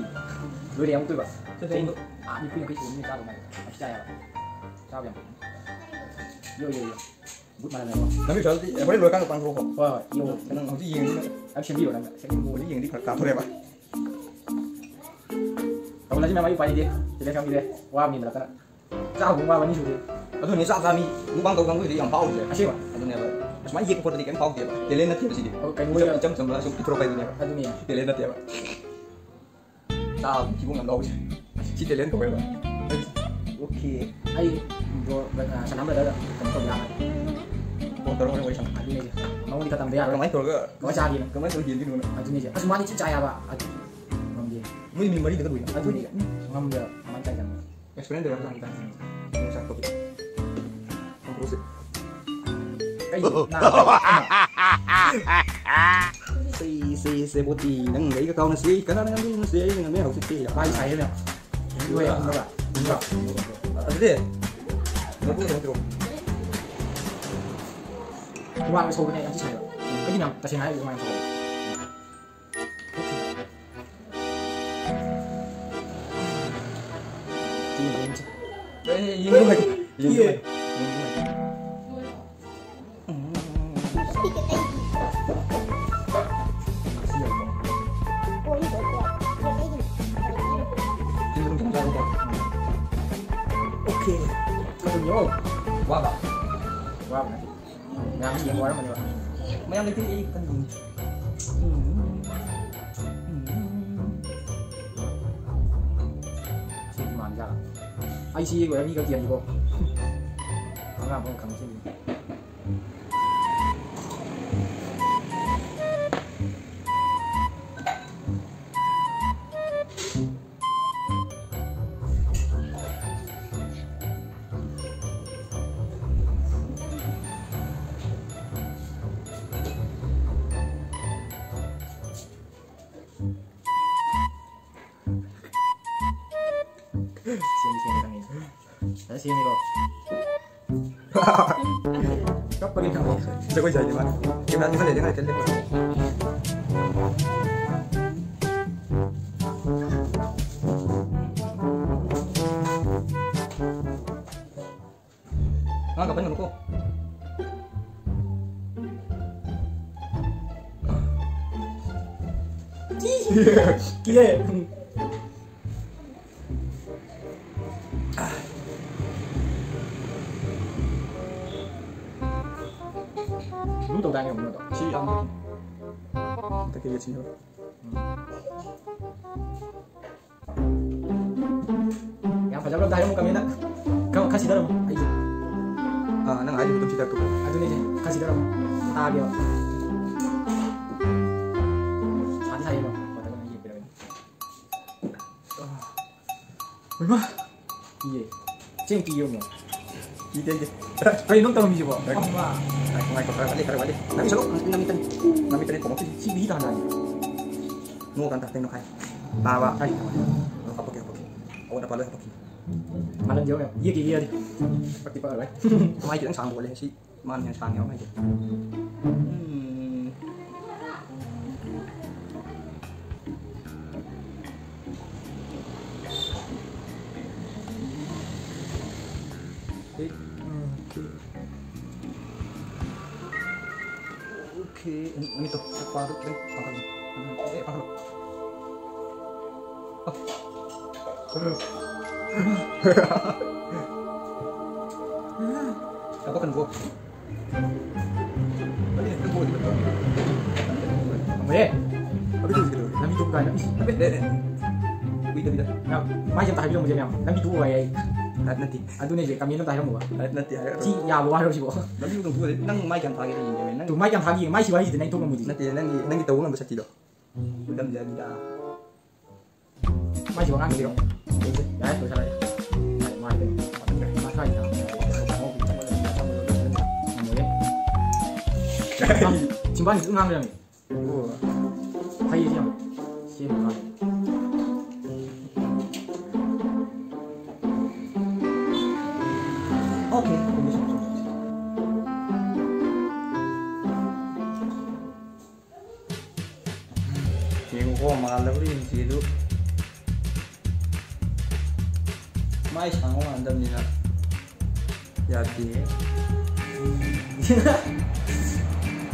ꯂꯣꯏꯔꯦ ꯑꯃꯨꯛꯇꯣꯏꯕ꯫ ꯆꯍꯤ ꯆꯍꯤ ꯑꯥ ꯅꯤꯐꯨ ꯌꯥꯡꯈꯩ ꯁꯨꯔꯕꯅꯤꯅ ꯆꯥꯗꯧ ꯃꯥꯜꯂꯦ꯫ ꯌꯥꯝ ꯊꯤ ꯆꯥꯏ ꯍꯥꯏꯕ꯫ ꯆꯥꯕ ꯌꯥꯝ ꯐꯩ꯫ ꯌꯣ, ꯌꯣ, ꯌꯣ꯫ ꯒꯨꯠ ꯃꯥꯟꯅꯔꯦꯀꯣ꯫ ꯅꯪꯒꯤ ꯁ꯭ꯋꯥꯏꯗꯗꯤ ꯍꯣꯔꯦꯟ ꯂꯣꯏꯔꯀꯥꯟꯗ ꯄꯥꯡꯊꯣꯛꯑꯣ꯫ ꯍꯣꯏ, ꯍꯣꯏ, ꯌꯣ꯫ ꯅꯪ ꯍꯧꯖꯤꯛ ꯌꯦꯡꯉꯤꯗꯨꯅ꯫ ꯑꯩ ꯁꯦꯝꯕꯤꯔꯣ ꯅꯪꯅ꯫ ꯁꯦꯝꯕꯤꯔꯣ꯫ ꯍꯧꯖꯤꯛ ꯌꯦꯡꯉꯗꯤ ꯐꯔꯛ ꯇꯥꯗꯣꯔꯦꯕ꯫ ꯇꯧꯍꯜꯂꯁꯤ ꯃꯌꯥꯝ, ꯑꯩ ꯎꯄꯥꯏ ꯂꯩꯇꯦ꯫ ꯇꯦꯂꯦꯟ ꯈꯪꯕꯤꯔꯦ꯫ ꯋꯥꯕꯅꯤ ꯍꯦꯟꯃꯜꯂꯛꯇꯅ꯫ ꯆꯥꯛ ꯊꯣꯡꯕ ꯋꯥꯕ ꯑꯅꯤ ꯁꯨꯔꯦ꯫ ꯑꯗꯨꯅꯦ, ꯆꯥꯛ ꯆꯥ ꯃꯤ ꯃꯨꯛꯕꯥꯡ ꯇꯧ ꯀꯥꯡꯕꯨꯁꯤꯗꯤ ꯌꯥꯝ ꯐꯥꯎꯔꯤꯁꯦ꯫ ꯑꯁꯦꯡꯕ? ꯑꯗꯨꯅꯦꯕ꯫ ꯑꯁꯨꯃꯥꯏꯅ ꯌꯦꯛꯄ ꯈꯣꯠꯄꯗꯤ ꯀꯩꯝ ꯐꯥꯎꯗꯦꯕ꯫ ꯇꯦꯂꯦꯟ ꯅꯠꯇꯦꯕ ꯁꯤꯗꯤ꯫ ꯑꯣ, ꯀꯩꯅꯣ ꯏꯆꯝ, ꯑꯣꯏꯅ ꯏꯆꯝ ꯆꯝꯕ ꯁꯨꯝ ꯄꯤꯊꯣꯔꯛꯄ ꯍꯥꯏꯗꯨꯅꯦꯕ꯫ ꯑꯗꯨꯅꯦ꯫ ꯇꯦꯂꯦꯟ ꯅꯠꯇꯦꯕ꯫ ꯆꯥꯕ ꯊꯤꯕꯣꯡ ꯌꯥꯝ ꯂꯥꯎꯕꯁꯦ꯫ ꯁꯤ ꯇꯦꯂꯦꯟ ꯀꯧꯋꯦꯕ꯫ ꯑꯣꯀꯦ꯫ ꯑꯩ ꯕ꯭ꯔꯣ, ꯑ, ꯁꯅꯥꯝ ꯕ꯭ꯔꯗꯔꯗ ꯀꯩꯅꯣ ꯇꯧꯕ ꯌꯥꯒꯅꯤ꯫ ꯐꯣꯟ ꯇꯧꯔꯒ ꯋꯥꯔꯤ ꯁꯥꯟꯅ꯫ ꯑꯗꯨꯅꯦ꯫ ꯃꯉꯣꯟꯗꯤ ꯈꯔ ꯇꯝꯕ ꯌꯥꯔꯣꯏ꯫ ꯀꯃꯥꯏꯅ ꯇꯧꯔꯒ ꯀꯃꯥꯏꯅ ꯆꯥꯒꯦꯅ꯫ ꯀꯃꯥꯏꯅ ꯇꯧꯔꯒ ꯌꯦꯟꯗꯣꯏꯅꯣꯅ꯫ ꯑꯗꯨꯅꯦ꯫ ꯑꯁ, ꯃꯥꯗꯤ ꯊꯤ ꯆꯥꯏ ꯍꯥꯏꯕ꯫ ꯑꯗꯨ ꯉꯝꯗꯦ꯫ ꯃꯣꯏ ꯃꯤ ꯃꯔꯤꯗꯒ ꯂꯣꯏꯅ꯫ ꯑꯗꯨꯅꯦ꯫ ꯎꯝ꯫ ꯉꯝꯗ ꯀꯃꯥꯏꯅ ꯇꯧꯔꯤꯖꯥꯠꯅꯣ? ꯑꯦꯛꯁꯄꯤꯔꯤꯌꯦꯟꯁ ꯂꯩꯔꯛꯄ ꯉꯝꯗ꯫ ꯀꯩ ꯅꯥ-, ꯁꯤ, ꯁꯤ, ꯁꯤ, ꯕꯣꯇꯤ, ꯅꯪ ꯑꯩꯒ ꯀꯥꯎꯅꯁꯤ, ꯀꯅꯥꯅ ꯉꯝꯗꯣꯏꯅꯣ? ꯁꯤ ꯑꯩꯅ ꯉꯝꯃꯦ ꯍꯧꯖꯤꯛꯇꯤ꯫ ꯃꯥꯒꯤ ꯁꯥꯏꯗꯅꯦ꯫ ꯂꯣꯏꯔꯦ, ꯈꯪꯉꯕ? ꯑꯗꯨꯗꯤ, ꯂꯐꯨ ꯈꯤꯇꯪ ꯄꯤꯔꯛꯑꯣ꯫ ꯍꯨꯃꯥꯡ ꯁꯧꯕꯅꯦ, ꯌꯥꯝ ꯊꯤ ꯁꯥꯏꯕ꯫ ꯑꯩꯒꯤꯅ ꯇꯁꯦꯡꯅ ꯍꯥꯏꯔꯗꯤ ꯍꯨꯃꯥꯡ ꯁꯧꯕ꯫ ꯑꯦ, ꯌꯦꯡꯉꯨ ꯍꯥꯏ-, ꯌꯦꯡꯉꯨ ꯍꯥꯏ-, ꯌꯦꯡꯉꯨ ꯍꯥꯏ-, ꯑꯣꯀꯦ꯫ ꯑꯗꯨꯝ ꯌꯦꯡꯉꯣ꯫ ꯋꯥꯕ꯫ ꯋꯥꯕ ꯅꯠꯇꯦ꯫ ꯃꯌꯥꯝ ꯌꯦꯡꯕ ꯋꯥꯔꯝꯃꯅꯦꯕ꯫ ꯃꯌꯥꯝ ꯂꯩꯇꯦ, ꯑꯩ ꯈꯛꯇꯪ ꯌꯦꯡꯉꯤ꯫ ꯁꯤ ꯏꯃꯥꯟ ꯌꯥꯔ꯫ ꯑꯩ ꯁꯤ ꯌꯦꯡꯂꯣꯏꯔ ꯃꯤ ꯈꯔ ꯌꯦꯡꯉꯤꯀꯣ꯫ ꯑꯉꯥꯡ ꯑꯃ ꯈꯪꯉꯤ ꯁꯤ꯫ ꯁꯦꯝ, ꯁꯦꯝ, ꯆꯪꯉꯤ꯫ ꯐꯖꯅ ꯁꯦꯝꯃꯤꯀꯣ꯫ ꯀꯞꯄꯒꯤ ꯈꯪꯉꯦ꯫ ꯖꯒꯣꯏ ꯁꯥꯏꯅꯤ ꯃꯥ꯫ ꯀꯦꯃꯦꯔꯥ ꯆꯪꯁꯜꯂꯦ, ꯅꯪ ꯂꯩꯇ꯭ꯔꯦ꯫ ꯑꯉꯥꯡ ꯀꯞꯍꯟꯒꯅꯨꯀꯣ꯫ ꯀꯤꯌꯦ꯫ ꯕ꯭ꯂꯨ ꯇꯧꯗꯥꯏꯅꯦ ꯀꯩꯅꯣꯗꯣ? ꯁꯤ ꯌꯥꯝ ꯍꯟꯗꯛꯀꯤ ꯌꯦꯠꯁꯤꯅꯦꯕ꯫ ꯌꯥꯝ ꯐꯖꯕ ꯑꯝꯗ ꯍꯥꯏꯔꯝꯃꯨ ꯀꯃꯦꯟꯗ꯫ ꯈꯔ, ꯈꯔ ꯁꯤꯗꯔꯝꯃꯨ ꯑꯩꯁꯦ꯫ ꯑꯥ, ꯅꯪ ꯍꯥꯏꯗꯨ ꯑꯗꯨꯝ ꯁꯤꯗꯔꯛꯇꯣ꯫ ꯑꯗꯨꯅꯦ, ꯈꯔ ꯁꯤꯗꯔꯝꯃꯨ꯫ ꯇꯥꯒꯦꯕ꯫ ꯁꯥꯗꯤ ꯁꯥꯏꯌꯦꯕ꯫ ꯃꯊꯛꯇ ꯑꯃ ꯌꯦꯡꯕꯤꯔꯒꯦ꯫ ꯑꯥ꯫ ꯏꯃꯥ! ꯀꯤꯌꯦ꯫ ꯆꯦꯡ ꯀꯤꯌꯦ ꯑꯃꯨꯛ꯫ ꯀꯤꯗꯦ ꯑꯩꯗꯤ꯫ ꯀꯩꯅꯣ ꯇꯧꯔꯝꯃꯤꯁꯤꯕꯣ? ꯉꯥꯏꯈꯣ꯫ ꯑꯃ꯫ ꯉꯥꯏꯈꯣ, ꯉꯥꯏꯈꯣ, ꯈꯔ ꯋꯥꯠꯂꯤ, ꯈꯔ ꯋꯥꯠꯂꯤ꯫ ꯅꯪ ꯆꯠꯂꯣ, ꯅꯪ ꯃꯤꯠꯇꯅꯤ꯫ ꯅꯪ ꯃꯤꯠꯇꯅꯤ ꯈꯣꯡꯎꯞꯇꯨꯗꯤ꯫ ꯁꯤ ꯃꯤ ꯇꯥꯟꯅꯔꯤ꯫ ꯅꯣꯛꯑꯀꯥꯟꯗ ꯀꯩꯅꯣ ꯈꯥꯏ꯫ ꯇꯥꯕ꯫ ꯍꯥꯏ꯫ ꯑꯗꯣ ꯍꯥꯄꯛꯀꯦ, ꯍꯥꯄꯛꯀꯦ꯫ ꯑꯋꯥꯠ ꯑꯄꯥ ꯂꯣꯏ ꯍꯥꯄꯛꯀꯦ꯫ ꯃꯥꯂꯪ ꯌꯦꯛꯑꯣ ꯌꯥꯝ꯫ ꯌꯦꯛꯀꯦ, ꯌꯦꯛꯑꯗꯤ꯫ ꯄꯛꯇꯤ ꯄꯛꯑꯔꯣꯏ꯫ ꯃꯥꯏ ꯈꯤꯇꯪ ꯁꯥꯡꯕ ꯑꯣꯏꯂꯦ ꯁꯤ꯫ ꯃꯥꯅ ꯍꯦꯟꯅ ꯁꯥꯡꯉꯦꯕ ꯃꯥꯏꯁꯦ꯫ ꯎꯝ꯫ ꯑꯣꯀꯦ꯫ ꯅꯨꯃꯤꯠꯇꯣ ꯄꯥꯗꯣ ꯈꯤꯇꯪ ꯄꯥꯈꯠꯂꯨ꯫ ꯑꯦ, ꯄꯥꯈꯠꯂꯨ꯫ ꯑ꯫ ꯀꯥꯄꯛꯀꯅꯨꯀꯣ꯫ ꯍꯣꯏ꯫ ꯂꯝꯕꯤ ꯊꯣꯛꯄ ꯀꯥꯏꯅ꯫ ꯏꯁ, ꯅꯠꯇꯦ, ꯅꯠꯇꯦ꯫ ꯀꯨꯏꯗꯕꯤꯗ꯫ ꯌꯥꯝ, ꯃꯥꯏꯁꯦ ꯑꯝꯇ ꯍꯥꯏꯕꯤꯔꯝꯃꯨꯁꯦ, ꯃꯌꯥꯝ꯫ ꯂꯝꯕꯤ ꯊꯣꯛꯄ ꯍꯥꯏꯌꯦ ꯑꯩ꯫ ꯅꯠ-, ꯅꯠꯇꯦ꯫ ꯑꯗꯨꯅꯦ ꯍꯧꯖꯤꯛ comment ꯑꯝꯇ ꯍꯥꯏꯔꯝꯃꯨꯕ꯫ ꯅꯠ-, ꯅꯠꯇꯦ, ꯍꯥꯏꯔꯛꯑꯣ꯫ ꯁꯤ ꯌꯥꯕ ꯋꯥꯔꯣ ꯁꯤꯕꯣ? ꯂꯝꯕꯤ ꯊꯣꯛꯄ ꯅꯪ ꯃꯥꯏ ꯀꯌꯥꯝ ꯊꯥꯒꯦ ꯌꯦꯡꯒꯦ, ꯅꯪ꯫ ꯇꯨ, ꯃꯥꯏ ꯀꯌꯥꯝ ꯊꯥꯒꯦ? ꯃꯥꯏ ꯁꯤꯕ ꯍꯥꯏꯁꯤꯗꯤ ꯅꯪ ꯊꯣꯛꯉꯝꯃꯣꯏꯗꯣꯏꯅꯤ꯫ ꯅꯠꯇꯦ, ꯅꯪꯒꯤ, ꯅꯪꯒꯤ ꯇꯧꯕ ꯉꯝꯕ ꯁꯛꯇꯤꯗꯣ꯫ ꯈꯨꯗꯝꯁꯦ ꯑꯗꯨꯗ꯫ ꯃꯥꯏꯁꯤꯕꯨ ꯑꯉꯥꯡꯒꯤꯔꯣ? ꯌꯦꯡꯁꯦ꯫ ꯌꯥꯔꯦ, ꯂꯣꯏꯁꯜꯂꯒꯦ꯫ ꯃꯥꯏ ꯀꯩꯅꯣ, ꯃꯊꯪꯗ ꯃꯥ ꯁ꯭ꯋꯥꯏꯁꯤꯗ꯫ ꯉꯝꯃꯣꯏꯌꯦ꯫ ꯆꯤꯝꯕꯥꯟ-, ꯆꯤꯝꯕꯥꯟꯁꯤꯁꯨ ꯉꯥꯡ ꯂꯩꯔꯝꯃꯦ꯫ ꯑꯣ꯫ ꯐꯩꯌꯦ ꯁꯤ ꯌꯥꯝ꯫ ꯁꯤ ꯌꯥꯝ ꯉꯥꯡ꯫ ꯑꯣꯀꯦ꯫ ꯌꯦꯡꯉꯨꯀꯣ, ꯃꯥꯜꯂꯕ꯭ꯔꯥ ꯌꯦꯡꯁꯤ ꯑꯗꯨ꯫ ꯃꯥꯏ ꯁꯥꯡꯕ ꯃꯥꯟꯗꯕꯅꯤꯅ ꯌꯥꯗꯦ꯫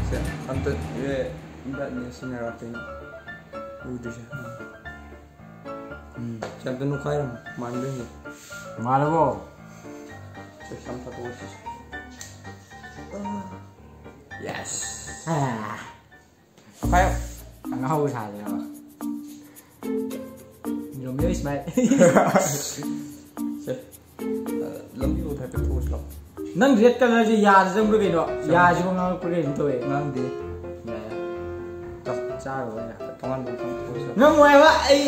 ꯁꯦ, ꯑꯝꯇ, ꯑꯦ, ꯏꯝꯄ꯭ꯂꯥꯏꯠꯅꯦ ꯁꯤꯟꯅꯔꯛꯇꯦꯅꯦ꯫ ꯎꯗ꯭ꯔꯤꯁꯦ꯫ ꯎꯝ, ꯁꯦ, ꯑꯝꯇ ꯅꯣꯛꯈꯥꯏꯔꯝꯃꯣ, ꯃꯥꯟꯕ꯭ꯔꯥ ꯌꯦꯡꯒꯦ꯫ ꯃꯥꯜꯂꯕꯣ? ꯁꯦ, ꯁꯝ ꯊꯥꯗꯣꯛꯑꯁꯤ꯫ Yes꯫ ꯑꯥ꯫ ꯄꯥꯏꯌꯣ꯫ ꯑꯉꯥꯎꯕ ꯁꯥꯗꯅꯕ꯫ ꯔꯣꯃꯤꯌꯣ ꯏꯁꯃꯥꯏꯜ꯫ ꯁꯦ, ꯑ, ꯂꯝꯕꯤꯕꯨ ꯍꯥꯏꯐꯦꯠ ꯊꯣꯛꯎꯁꯤ ꯂꯥꯎ꯫ ꯅꯪ red colourꯁꯦ ꯌꯥꯗ ꯆꯪꯕ꯭ꯔꯥ ꯀꯩꯅꯣ? ꯆꯪꯉꯦ꯫ ꯌꯥꯁꯤꯕꯨ ꯉꯥꯡꯉꯛꯄ꯭ꯔꯥ ꯀꯩꯅꯣ ꯇꯧꯋꯦ꯫ ꯉꯥꯡꯗꯦ꯫ ꯌꯥꯏ, ꯌꯥꯏ꯫ ꯆꯥꯔꯣ, ꯌꯥꯏ꯫ ꯊꯣꯡꯒꯥꯟꯕꯨꯛꯇ ꯊꯣꯛꯎꯁꯤ ꯂꯥꯎ꯫ ꯉꯝꯃꯣꯏ ꯍꯥꯏꯕ ꯑꯩ꯫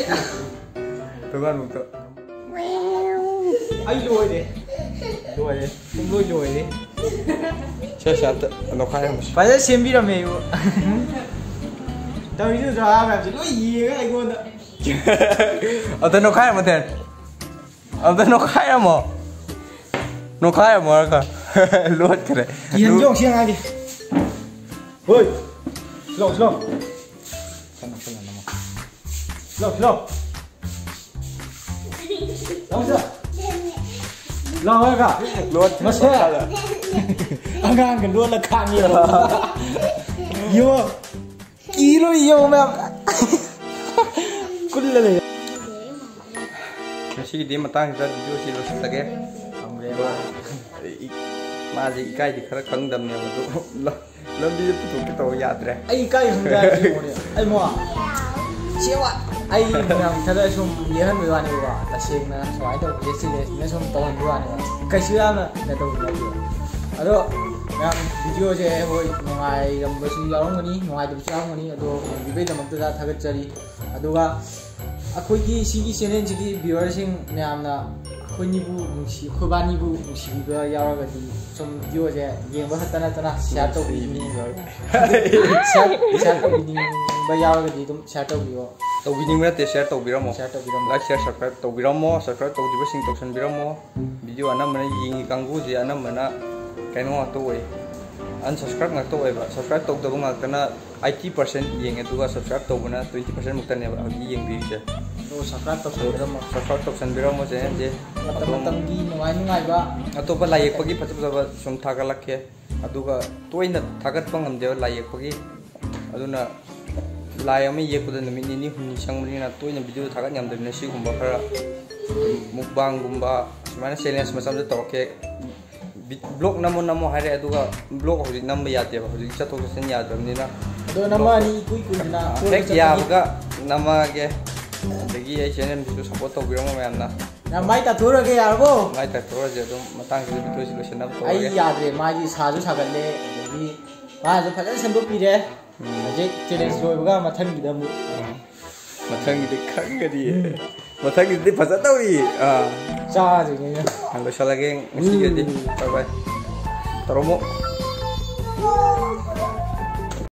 ꯊꯣꯡꯒꯥꯟꯕꯨꯛꯇ꯫ ꯑꯩ ꯂꯣꯏꯔꯦ꯫ ꯂꯣꯏꯔꯦ꯫ ꯄꯨꯡꯂꯣꯏ ꯂꯣꯏꯔꯦ꯫ ꯁꯦ, ꯁꯦ, ꯑꯝꯇ ꯅꯣꯛꯈꯥꯏꯔꯝꯃꯁꯤ꯫ ꯐꯖꯅ ꯁꯦꯝꯕꯤꯔꯝꯃꯦ ꯑꯩꯕꯨ꯫ ꯇꯧꯔꯤꯁꯤ ꯎꯗ꯭ꯔꯣ? ꯑꯉꯥꯡ ꯃꯌꯥꯝꯁꯦ ꯂꯣꯏ ꯌꯦꯡꯉꯒ ꯑꯩꯉꯣꯟꯗ꯫ ꯑꯝꯇ ꯅꯣꯛꯈꯥꯏꯔꯝꯃꯣ, ꯊꯦꯟ꯫ ꯑꯝꯇ ꯅꯣꯛꯈꯥꯏꯔꯝꯃꯣ꯫ ꯅꯣꯛꯈꯥꯏꯔꯝꯃꯣ ꯍꯥꯏꯔꯒ꯫ ꯂꯣꯠꯈ꯭ꯔꯦ꯫ ꯀꯤꯍꯟ ꯌꯣꯡ ꯁꯤ ꯑꯉꯥꯡꯁꯦ꯫ ꯍꯣꯏ꯫ ꯁꯤꯂꯥꯎ, ꯁꯤꯂꯥꯎ꯫ ꯁꯤꯂꯥꯎ, ꯁꯤꯂꯥꯎ꯫ ꯂꯥꯛꯑꯣ ꯁꯤꯗ꯫ ꯂꯥꯛꯑꯣ ꯍꯥꯏꯔꯒ꯫ ꯂꯣꯠ ꯃꯁꯦ꯫ ꯃꯈꯥꯗ꯫ ꯑꯉꯥꯡꯒ ꯂꯣꯠꯂ ꯈꯥꯡꯉꯤꯔꯣ? ꯌꯣ꯫ ꯀꯤꯔꯣꯏ ꯌꯣ ꯃꯌꯥꯝ꯫ ꯀꯨꯜꯂ ꯂꯩ꯫ ꯉꯁꯤꯒꯤꯗꯤ ꯃꯇꯥꯡꯁꯤꯗ video ꯁꯤ ꯂꯣꯏꯁꯤꯜꯂꯒꯦ꯫ ꯊꯝꯈ꯭ꯔꯦ ꯃꯥ꯫ ꯑꯩ-, ꯃꯥꯁꯦ ꯏꯀꯥꯏꯗꯤ ꯈꯔ ꯈꯪꯗꯕꯅꯦꯕ, ꯑꯗꯨ ꯂꯝꯕꯤꯗ ꯄꯨꯊꯣꯛꯀꯦ ꯇꯧꯕ ꯌꯥꯗ꯭ꯔꯦ꯫ ꯑꯩ ꯏꯀꯥꯏ ꯈꯪꯗꯦ ꯍꯥꯏꯔꯗꯤ ꯌꯦꯡꯉꯨꯅꯦ꯫ ꯑꯩ ꯃꯣ-, ꯁꯦꯡꯕ, ꯑꯩ ꯃꯌꯥꯝ ꯈꯔ ꯁꯨꯝ ꯂꯦꯟꯍꯟꯕꯒꯤ ꯋꯥꯅꯦꯕꯀꯣ꯫ ꯇꯁꯦꯡꯅ ꯁꯨꯃꯥꯏꯅ ꯇꯧꯕꯁꯦ ꯁꯤꯅꯦ, ꯁꯤꯅ ꯁꯨꯝ ꯇꯧꯍꯟꯕꯒꯤ ꯋꯥꯅꯦꯕ꯫ ꯀꯩꯁꯨ ꯌꯥꯝꯅ ꯀꯩꯅꯣ ꯇꯧꯕ ꯅꯠꯇꯦꯕ꯫ ꯑꯗꯣ ꯃꯌꯥꯝ video ꯁꯦ ꯍꯣꯏ ꯅꯨꯡꯉꯥꯏꯔꯝꯕꯁꯨ ꯌꯥꯎꯔꯝꯒꯅꯤ, ꯅꯨꯡꯉꯥꯏꯇꯕꯁꯨ ꯌꯥꯎꯔꯝꯒꯅꯤ꯫ ꯑꯗꯣ ꯌꯦꯡꯕꯤꯕꯩꯗꯃꯛꯇꯗ ꯊꯥꯒꯠꯆꯔꯤ꯫ ꯑꯗꯨꯒ ꯑꯩꯈꯣꯏꯒꯤ ꯁꯤꯒꯤ channel ꯁꯤꯒꯤ viewer ꯁꯤꯡ ꯃꯌꯥꯝꯅ ꯑꯩꯈꯣꯏꯅꯤꯕꯨ ꯅꯨꯡꯁꯤ-, ꯑꯩꯈꯣꯏꯕꯥꯅꯤꯕꯨ ꯅꯨꯡꯁꯤꯕꯤꯕ ꯌꯥꯎꯔꯒꯗꯤ ꯁꯨꯝ video ꯁꯦ ꯌꯦꯡꯕ ꯈꯛꯇ ꯅꯠꯇꯅ share ꯇꯧꯕꯤꯅꯤꯡꯕ, share, share ꯇꯧꯕꯤꯅꯤꯡꯕ ꯌꯥꯎꯔꯒꯗꯤ ꯑꯗꯨꯝ share ꯇꯧꯕꯤꯌꯣ꯫ ꯇꯧꯕꯤꯅꯤꯡꯕ ꯅꯠꯇꯦ, share ꯇꯧꯕꯤꯔꯝꯃꯣ꯫ Share ꯇꯧꯕꯤꯔꯝꯃꯣ꯫ Like, share, subscribe ꯇꯧꯕꯤꯔꯝꯃꯣ꯫ Subscribe ꯇꯧꯗ꯭ꯔꯤꯕꯁꯤꯡ ꯇꯧꯁꯟꯕꯤꯔꯝꯃꯣ꯫ Video ꯑꯅꯝꯕꯅ ꯌꯦꯡꯉꯤ ꯀꯥꯡꯕꯨꯁꯦ ꯑꯅꯝꯕꯅ ꯀꯩꯅꯣ ꯉꯥꯛꯇ ꯑꯣꯏ, unsubscribe ꯉꯥꯛꯇ ꯑꯣꯏꯕ꯫ Subscribe ꯇꯧꯗꯕ ꯉꯥꯛꯇꯅ eighty percent ꯌꯦꯡꯉꯦ, ꯑꯗꯨꯒ subscribe ꯇꯧꯕꯅ twenty percent ꯃꯨꯛꯇꯅꯦꯕ ꯍꯧꯖꯤꯛ ꯌꯦꯡꯕꯤꯔꯤꯁꯦ꯫ ꯑꯗꯣ subscribe ꯇꯧꯁꯟꯕꯤꯔꯝꯃꯣ꯫ Subscribe ꯇꯧꯁꯟꯕꯤꯔꯝꯃꯣ channel ꯁꯦ꯫ ꯃꯇꯝ ꯑꯗꯨꯝ ꯃꯇꯝꯒꯤ ꯅꯨꯡꯉꯥꯏ ꯅꯨꯡꯉꯥꯏꯕ ꯑꯇꯣꯞꯄ ꯂꯥꯏ ꯌꯦꯛꯄꯒꯤ ꯐꯖ ꯐꯖꯕ ꯁꯨꯝ ꯊꯥꯒꯠꯂꯛꯀꯦ꯫ ꯑꯗꯨꯒ ꯇꯣꯏꯅ ꯊꯥꯒꯠꯄ ꯉꯝꯗꯦꯕ ꯂꯥꯏ ꯌꯦꯛꯄꯒꯤ꯫ ꯑꯗꯨꯅ ꯂꯥꯏ ꯑꯃ ꯌꯦꯛꯄꯗ ꯅꯨꯃꯤꯠ ꯅꯤꯅꯤ ꯍꯨꯝꯅꯤ ꯆꯪꯕꯅꯤꯅ ꯇꯣꯏꯅ video ꯊꯥꯒꯠ ꯉꯝꯗꯕꯅꯤꯅ ꯁꯤꯒꯨꯝꯕ ꯈꯔ ꯃꯨꯛꯕꯥꯡꯒꯨꯝꯕ ꯁꯨꯃꯥꯏꯅ challenge ꯃꯆꯥ ꯃꯆꯥ ꯇꯧꯔꯛꯀꯦ꯫ Vlog ꯅꯝꯃꯣ ꯅꯝꯃꯣ ꯍꯥꯏꯔꯦ, ꯑꯗꯨꯒ vlog ꯍꯧꯖꯤꯛ ꯅꯝꯕ ꯌꯥꯗꯦꯕ, ꯍꯧꯖꯤꯛ ꯆꯠꯊꯣꯛ ꯆꯠꯁꯤꯟ ꯌꯥꯗ꯭ꯔꯕꯅꯤꯅ꯫ ꯑꯗꯣ ꯅꯝꯃꯛꯑꯅꯤ, ꯏꯀꯨꯏ ꯀꯨꯏꯗꯅ ꯀꯣꯏꯕ ꯍꯦꯛ ꯆꯠꯄꯒꯤ꯫ ꯌꯥꯕꯒ ꯅꯝꯃꯛꯑꯒꯦ꯫ ꯑꯗꯒꯤ ꯑꯩ channel ꯗꯨꯁꯨ support ꯇꯧꯕꯤꯔꯝꯃꯣ ꯃꯌꯥꯝꯅ꯫ ꯌꯥꯝ ꯃꯥꯏ ꯇꯥꯊꯣꯛꯎꯔꯒꯦ, ꯌꯥꯔꯕꯣ? ꯃꯥꯏ ꯇꯥꯊꯣꯛꯎꯔꯁꯦ ꯑꯗꯨꯝ, ꯃꯇꯥꯡꯁꯤꯗ video ꯁꯤ ꯂꯣꯏꯁꯤꯟꯅꯕ ꯇꯧꯔꯒꯦ꯫ ꯑꯩ ꯌꯥꯗ꯭ꯔꯦ, ꯃꯥꯒꯤ ꯁꯥꯁꯨ ꯁꯥꯒꯠꯂꯦ, ꯑꯗꯒꯤ ꯃꯥꯁꯨ ꯐꯖꯅ ꯁꯦꯝꯗꯣꯛꯄꯤꯔꯦ꯫ ꯎꯝ꯫ ꯍꯧꯖꯤꯛ challenge ꯂꯣꯏꯕꯒ ꯃꯊꯪꯒꯤꯗ ꯑꯃꯨꯛ꯫ ꯎꯝ꯫ ꯃꯊꯪꯒꯤꯗꯤ ꯈꯪꯒꯅꯤ꯫ ꯃꯊꯪꯒꯤꯗꯤ ꯐꯖꯗꯧꯔꯤ꯫ ꯑꯥ꯫ ꯆꯥꯗ꯭ꯔꯤꯉꯩꯗ꯫ ꯑꯥ, ꯂꯣꯏꯁꯤꯜꯂꯒꯦ ꯉꯁꯤꯒꯤꯗꯤ꯫ ꯎꯝ꯫ Bye bye꯫ ꯇꯧꯔꯝꯃꯣ꯫